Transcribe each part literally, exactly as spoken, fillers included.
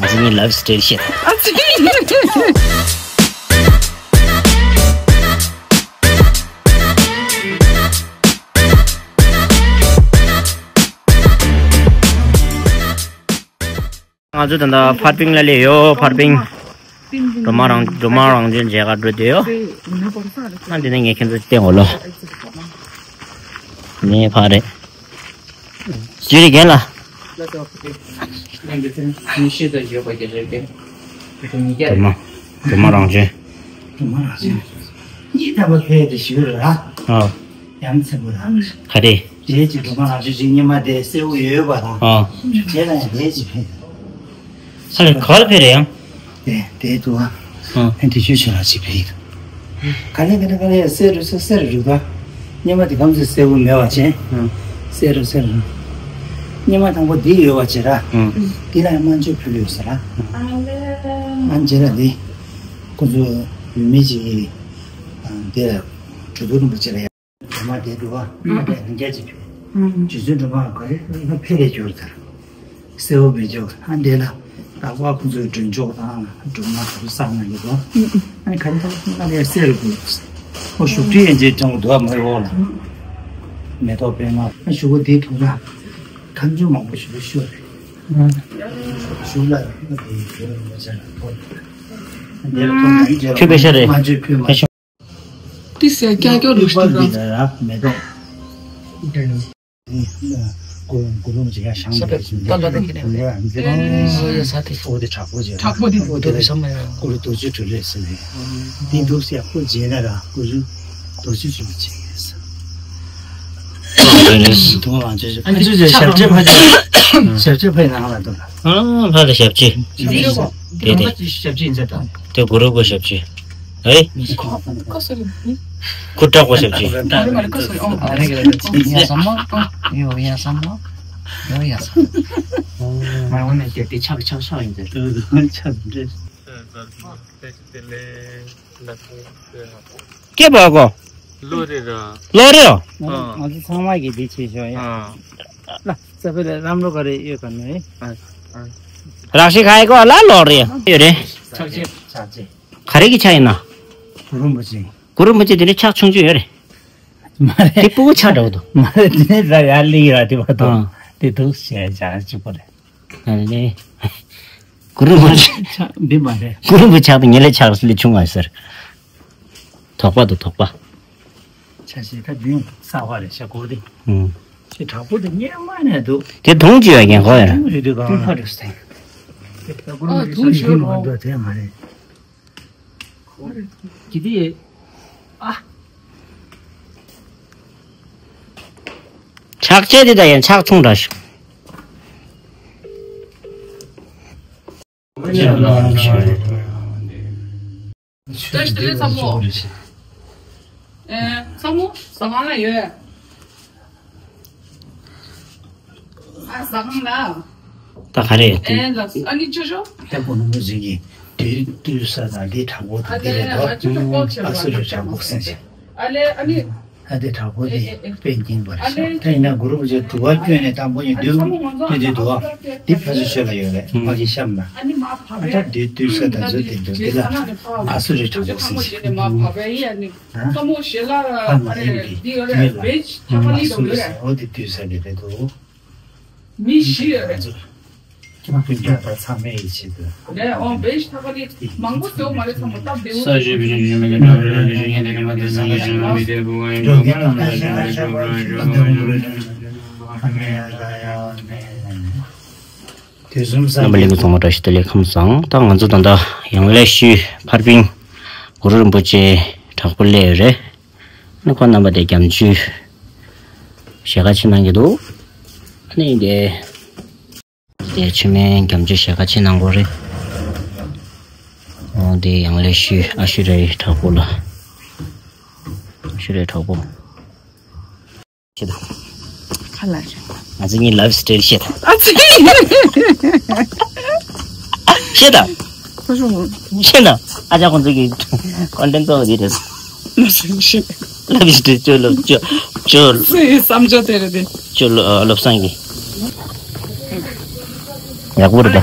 ང་ཚོ་གཉིས་ལབ་སི་ཊའིལ་བཤད། ང་ཚོ་ད་ལྟ་ཕར་པིང་ལ་སླེབས་ཡོད། ཕར་པིང་སྒྲོལ་མ་རང་སྒྲོལ་མ་རང་བྱོན་མཇལ་ཁ་འགྲོ་བསྡད་ཡོད། ཨ་འདི་ནས་ངས་ཁྱེད་ཚོ་བསྟན་འོ་ལོ། ངའི་ཕ་རེད། ཇུ་རི་རྒན་ལགས། སྒྲོལ་མ། སྒྲོལ་མ་རང་བྱོན། སྒྲོལ་མ་རང་བྱོན། གཉིས་ལྟ་བུ་ཕལ་དུ་ཞུ་ར། ཨ། ཡང་ཚན་པོ་ར། ག་རེ། རྗེས་ཀྱི་སྒྲོལ་མ་རང་བྱོན་གྱི་སྙེ་མ་དེ་སེར་པོ་ཡོད་པ་དང་། ཨ། རྗེས་ལ་ཡང་རྗེས་ཀྱི་ཕལ། ས་རེ་ག་རེ་ཕེ་རེད་ཡང་། དེ་དེ་དུ་ཨ། ཨ་དེ་ཆོས་ཆོས་ལ་ཅིག་ཕེ་ཡིན། ག་ལེ་ག་ལེ་ག་ལེ་སེ་རུ་སེ་སེ་རུ་རུ་ག་སྙེ་མ་དེ་གམ་སེ་སེ་བུ་མེ་བ་ཅན། ཨ་སེ་རུ་སེ་རུ། སྙེ་མ་དང་པོ་འདི་ཡོད་བ་ཅེ་ར། ཨ་འདི་ལ་ཡང་མ་འཇོ་ཕུལ་ཡོད་ས་ར། ཨ་འཇེ་ར་འདི་ཁོ་ཚོ་ཡུལ་མི་ཅིག་གིས་འདི་ལ་གྲུ་དུ་རིན་པོ་ཆེ་ལ་ཡང་མ་དེ་དུ་བ་མ་དེ་རང་རྒྱ་ཅིག་ཕུལ། རྗེ་བཙུན་སྒྲོལ་མ་ག་རེ་ཕེ་རེ་འབྱོར་ཚར། སེའུ་མི་འཇོག་ཨ་འདས་ལ་བདག་པོ་ཁོ་ཚོའི་སྒྲོན་མཆོག་དང་སྒྲོལ་མ་ཁོ་ཚོ་བསགས་གནང་གི་འདུག་ཨ་ནི་ག་རེ་ཐོག་ལ་ཡ་སེ་རུ་དགོས། ཨོ་ཞུགས་ཁྲི་ཡན་ཆད་ཀྲང་འདུག་མ་རེད་འོག་ལ་མེ་ཏོག་པད་མ་ཨ་ཞུ་གོ་དེའི་ཐོག་ལ་ཁམ་ཆུ་མང་པོ་ཞུ་ཞུ་རེད། ཞུ་ལ་ཨ་དེའི་ཞུ་ལ་མ་བྱ་ལ་ཐོག་ཨ་འདས་ལ་ཐོག་ལ་ཁྱོད་པེ་ཤ་རེད། མ་བྱོས་ཕུལ་མ་ཏི་སེ་ཀྱང་ཀྱོ་ལུ་སྟི་ར་མེ་ཏོག་གུ་རུ་གུ་རུ་ཅིག་ཡ་ཤང་ས་པེ་ཏ་ལ་དེ་ཀི་ནེ་ཨོ་ཡ་ས་དེ་ཨོ་དེ་དྲག་པོ་ཅིག་དྲག་པོ་དེ་ཨོ་དེ་བསམ་ཡ་གུ་རུ་རྡོ་རྗེ་གྲུབ་རེད་ཟེར་ནས་དེ་འདུག་སེ་ཁོ་རྗེས་ན་ར་གུ་རུ་རྡོ་རྗེ་གྲུབ་ཅིག་རེད་ཟེར། དུང་ལང་ཅོ་ཅོ་ཕ་ཅོ་ཅོ་ཞབས་ཕྱི་ཕ་ཅོ་ཞབས་ཕྱི་ཕ་ཡི་ནང་ལ་འདུག་ཨ་ཕ་ལ་ཞབས་ཕྱི་དེ་དེ་ཞབས་ཕྱི་ཡིན་ཟེར་དང་དེ་གུ་རུ་གུ་ཞབས་ཕྱི། ཨེ། ཁོ་སོ་རེད། ཁོ་སྐྲག་པ་ཞབས་ཕྱི། ཨ་རེ་མ་རེ་ཁོ་སོ་རེད། ཨོ་ཨ་རེ་ག་རེ་ཡ་ས་མ། ཡོ་ཡ་ས་མ། ཡོ་ཡ་ས། མ་འོ་ནས་དེ་དེ་ཆག་ཆག་ཤག་ཡིན་ཟེར། ཆག་འདྲེ། སྐྱེ་བ་གོ་ལོ་རེ་ར། ལོ་རེ་ཡོ། ང་ཚོ་ཚང་མ་གི་འདི་བྱེད་ཆོག་ཡ། ལ་ས་ཕེ་ལ་རམ་ལོ་ག་རེ་ཡོད་ག་ནི། རག་ཤི་ཁ་ཡི་གོ་ལ་ལོ་རེ་ཡོད་རེད། ཆག་ཆེ་ཆག་ཆེ། ག་རེ་གི་ཆག་ཡིན་ན། གུ་རུ་རིན་པོ་ཆེ། གུ་རུ་རིན་པོ་ཆེ་དེ་ནི་ཆག་ཆུང་ཆུང་ཡོད་རེད། མ་རེད། དེ་སྤུ་གུ་ཆག་འདྲ་བོ་འདུག་མ་རེད་དེ་ནི་ར་ཡར་ལི་ར་དེ་བ་དང་དེ་འདུག་ཞེས་བྱ་གཅིག་པོ་རེད། ཨ་ནི། གུ་རུ་རིན་པོ་ཆེ། ཆག་འདི་མ་རེད། གུ་རུ་རིན་པོ་ཆེ་དང་ཉེ་ལེ་ཆག་ལི་ཆུང་བ་ཟེར། དོགས་པ་དང་དོགས་པ། ཆ་ཤས་ད་བདུན་གསར་བ་རེད་ཤ་གོ་དེ། ཨུམ། ཆེ་དྲག་པོ་དེ་སྙན་མ་ནས་འདུག་དེ་དུང་ཅི་ཡོད་ཀྱང་གོ་ཡ། དུང་རེད་དུས་གང་ལ་ཕ་རེད་སྟེང་། ཨ་དུང་ཞོ་རོ། དེ་མ་རེད། གི་དེ། ཨ། ཆག་ཆེ་དེ་ད་ཡང་ཆག་ཆུང་འདྲ་ཞིག་བཀྲ་ཤིས་བདེ་ལེགས་ཚ་མོ། ཨེ། ཚ་མོ་ཟ་ཁང་ལ་ཡོད། ཨ་ཟ་ཁང་ལ། ད་ག་རེ་ཡོད་དེ། ཨེ་ལགས་ཨ་ནི་ཅོ་ཅོ། ད་གོ་ནོ་མོ་ཟིག་གིས་དུས་དུས་ས་དང་འདི་དྲང་པོ་དང་འདི་རེད་དོ། ཨ་སུ་རུ་དྲང་པོ་སེམས་ཅན། ཨ་ལེ་ཨ་ནི། ཨ་དེ་དྲག་པོ་དེ་དཔེ་སྙིང་པ་རེད་ཤག་ད་ཡིན་ན་གུ་རུ་རིན་པོ་ཆེ་དུ་བ་བསྐྱོན་ནས་དང་པོ་ཡིན་དུས་དེ་དེ་དུ་བ་འདི་ཕ་ཚོ་ཆོས་ལ་ཡོད་རེད་མ་གི་གཤམ་ལ། ཨ་ད་དུས་དུས་ས་དང་ཚོ་དེ་འདུག་འདི་ལ་ཨ་སུ་རི་དྲག་པོ་སེམས་ཅན། ཨ་མ་ཡིན་གི་དུས་ལ་ཨ་སུ་རི་ཟེར་འོ་དེ་དུས་ས་ལས་རེད་དོ། མི་བཞི་ཡོད་རེད། ཁྱེད་རང་སྐྱོན་བརྗོད་པ་ཚང་མའི་ཡིད་ཆེས་དང་། ལས་འོང་བེ་ཤ་ཐ་པ་ནི་མང་པོ་ཟེར་བ་མ་རེད་ཚང་མ་སྟབས་བདེ་བོ། ས་གཞི་བི་ཞིང་ཞུ་མི་གི་འགྲོ་བའི་རང་བཞིན་ཉིད་དེ་ཉི་མ་དེ་སངས་རྒྱས་ཞིང་ལ་མི་དེ་བུ་བའི་འགྲོ་མཁན་ལ་མ་ཞིག་ལ་འགྲོ་བ་འགྲོ་བ་འགྲོ་བ་འགྲོ་བ་འགྲོ་བ་འགྲོ་བ་འགྲོ་བ། རྣམ་པ་ལྷན་རྒྱས་ཚང་མ་བཀྲ་ཤིས་བདེ་ལེགས་ཁམས་བཟང་། ད་ང་ཚོ་ད་ལྟ་ཡང་ལེ་ཤོད་ཕར་ཕིང་གུ་རུ་རིན་པོ་ཆེ་དྲག་པོ་སླེབས་ཡོད་རེད། ཨ་ནི་ཁོང་རྣམ་པ་དེ་རྒྱ་མཆོད་ཞལ་ཁ་ཕྱེ་གནང་གི་འདུག་ཨ་ནི་དེ་དེ་ཆུ་སྨན་རྒྱ་མཆོད་ཞལ་ཁ་ཕྱེ་གནང་གོ་རེད། འོ་དེ་ཡང་ལེ་ཤོད་ཨ་ཤུ་རའི་དྲག་པོ་ལ། ཨ་ཤུ་རའི་དྲག་པོ། ཤེས་དང་། ཁ་ལག་རེད། ང་ཚོ་གཉིས་ལབ་སི་ཊའིལ་ཤེས་དང་། ཨ་ཙི། ཤེས་དང་། ཁོ་ཤོག་མོ། ཤེས་དང་། ཨ་ཅག་ཁོང་ཚོ་གི་ཀོན་ཊེན་ཊི་གཙོ་བོ་འདི་རེད། ལབ་སི་ཊའིལ་ཤེས། ལབ་སི་ཊའིལ་ཅོ་ལབ་ཅོ་ཅོ། སུའི་བསམ་ཚུལ་དེ་རེད་དེ། ཅོ་ལོ་བློ་བཟང་གི། ཡག་པོ་རེད་ད།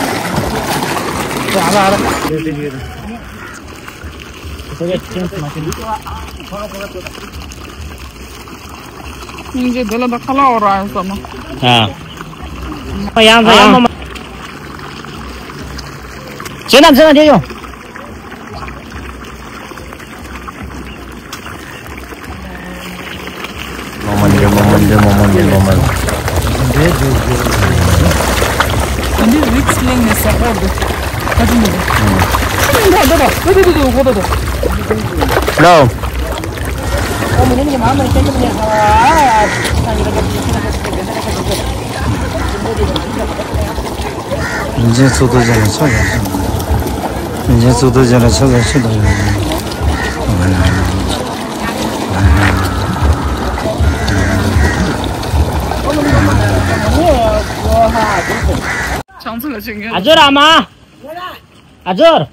སྙིང་རྗེ་དེ་ལ་ད་ཁ་ལག་འོ་ར་ཡང་བསམ་ན། ཨ། ཡང་ཚ་ཡང་མ་མ། བྱེད་ན་བྱེད་ན་དེ་ཡོང་། མ་མ་འདྲེ་མ་མ་འདྲེ་མ་མ་འདྲེ་མ་མ། འདི་རིགས་གླེང་ནས་ཟ་གོ་འདུག་ཁ་ཅིག་མི་འདུག་ཧ་ལོ། རིན་ཆེན་ཚོགས་གཏོར་ཅན་ལ་ཕྱག་འཚལ་ཞུ། རིན་ཆེན་ཚོགས་གཏོར་ཅན་ལ་ཕྱག་འཚལ་ཞུ་དང་། བྱང་ཚུལ་ལ་ཆེན་གྱི། ཨ་ཇོ་ར་མ། ཨ་ཇོར།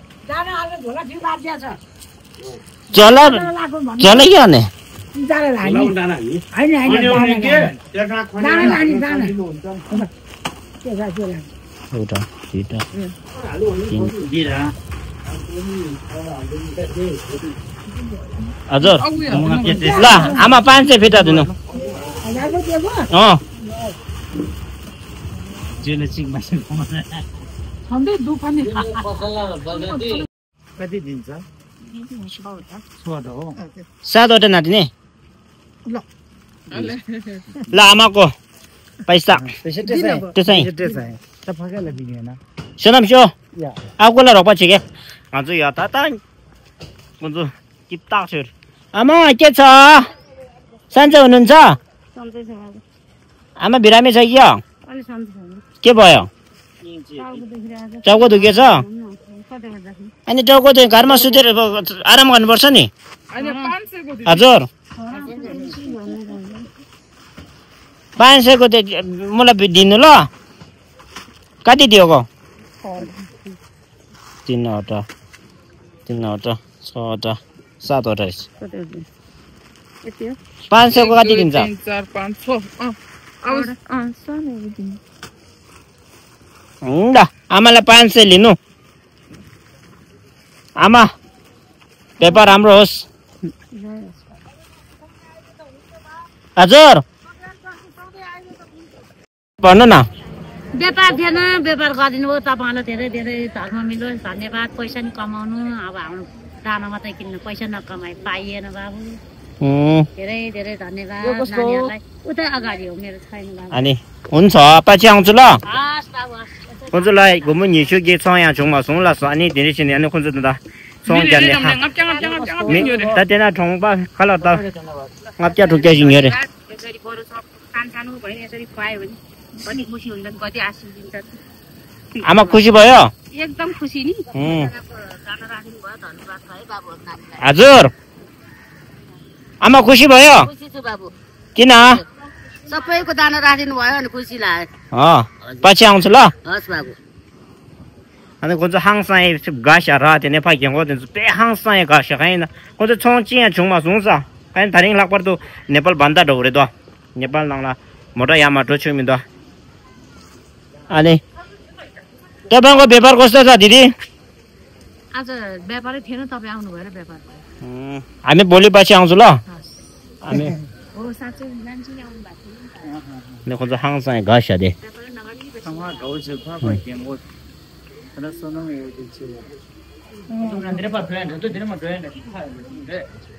ཇོ་ལ། ཇོ་ལ་ཡོད་ནི། འོ་ད་ཞེས་ད། འདི་ར། हजुर। ल, आमा, पाँच सय फिर्ता दिनु। अँ। झन्डै दुःख नि। कति दिन्छ? सोह्र हो। सातवटा नातिनी। ल। ल, आमाको पैसा। पैसा त्यसै। त्यसै। पैसा त्यसै। त फकाइला दिने होइन। सोनाम सो। या। आउको ल रोक्पा छिके। हजुर, यो त, त। कुन छु? किताब छु। आमा, के छ? सन्चै हुनुहुन्छ? सन्चै छ बाबु। आमा बिरामी छ कि? अलि सन्चै छैन। के भयो? टाउको दुखिरहेको छ। टाउको दुखेछ? हुन्न, कतै गर्दाखेरि। अनि टाउको दुखे घरमा सुतेर अब आराम गर्नुपर्छ नि। होइन, पाँच सयको दिदी। हजुर। पाँच सयको त्यो मलाई दिनु ल। कति दिएको? तिनवटा, तिनवटा, छवटा, सातवटा रहेछ। कति हो? यति हो? पाँच सयको कति दुई, दिन्छ? तिन, चार, पाँच, छ। अँ, अब अँ, छ नि, यति। हुन्छ, आमालाई पाँच सय लिनु। आमा, व्यापार राम्रो होस्। हजुर। भन्नु न। व्यापार थिएन, व्यापार गरिदिनु भयो, तपाईँलाई धेरै धेरै धर्म मिलोस्, धन्यवाद। पैसा नि कमाउनु, अब हाम्रो दाना मात्रै किन्नु, पैसा नकमाए पाइएन बाबु। उम्। धेरै धेरै धन्यवाद। नानीहरूलाई उतै अगाडि हो, मेरो छैन बाबु। अनि हुन्छ, पछि आउँछु ल। हस् बाबु, हस्। ཁོང་ཚོ་ལ་སྒོར་མོ་ཉི་ཤུ་གི་ཚོང་ཡང་བྱུང་མ་སོང་ལ་སོ། ཨ་ནི་དེ་འདྲ་བྱས་ནས་ཨ་ནི་ཁོང་ཚོ་ད་ཚོང་རྒྱག་ནས་ཧ། ད་དེ་ན་གྲོང་པ་ཁ་ལ་ད་ལྔ་བརྒྱ་དྲུག་བརྒྱ་ཞིག་ཉོས་རེད། सानो सानो भयो नि, यसरी खुवायो भने कति खुसी हुन्छ नि। आमा खुसी भयो? एकदम खुसी नि। उम्। दाना राखिदिनु भयो, धन्यवाद है बाबु, नानीलाई। हजुर। आमा खुसी भयो? खुसी छु बाबु। किन? सबैको दाना राखिदिनु भयो अनि खुसी लाग्यो। अँ, पछि आउँछु ल। हस् बाबु। ཨ་ནི་ཁོ་ཚོ་ཧང་སང་ཡེ་དགའ་ཤ་ར་དེ་ནས་ཕ་རྒན་གོག་དེ་ཚོ་དཔེ་ཧང་སང་ཡེ་དགའ་ཤ་ག་ཡིན་ན་ཁོ་ཚོ་ཚོང་ཅི་ཡང་བྱུང་མ་སོང་ས། ག་ཡིན་ད་རིང་ལྷག་པར་དུ་ནེ་པཱལ་བན་ད་འགྲོ་གི་རེད་དོ། ནེ་པཱལ་ནང་ལ་མོ་ཊ་ཡར་མར་འགྲོ་ཆོག་མི་འདུག་ཨ་ནི། तपाईँको व्यापार कस्तो छ दिदी? आज व्यापारै थिएन, तपाईँ आउनुभयो र व्यापार भयो। हामी भोलि पछि आउँछु ल। हस्। हामी हो, साँच्चै मान्छे नै आउनु भएको थियो नि त। ཁོ་ཚོ་ཧང་སང་ཡེ་དགའ་ཤ་དེ། व्यापारै नगर्ने रहेछ।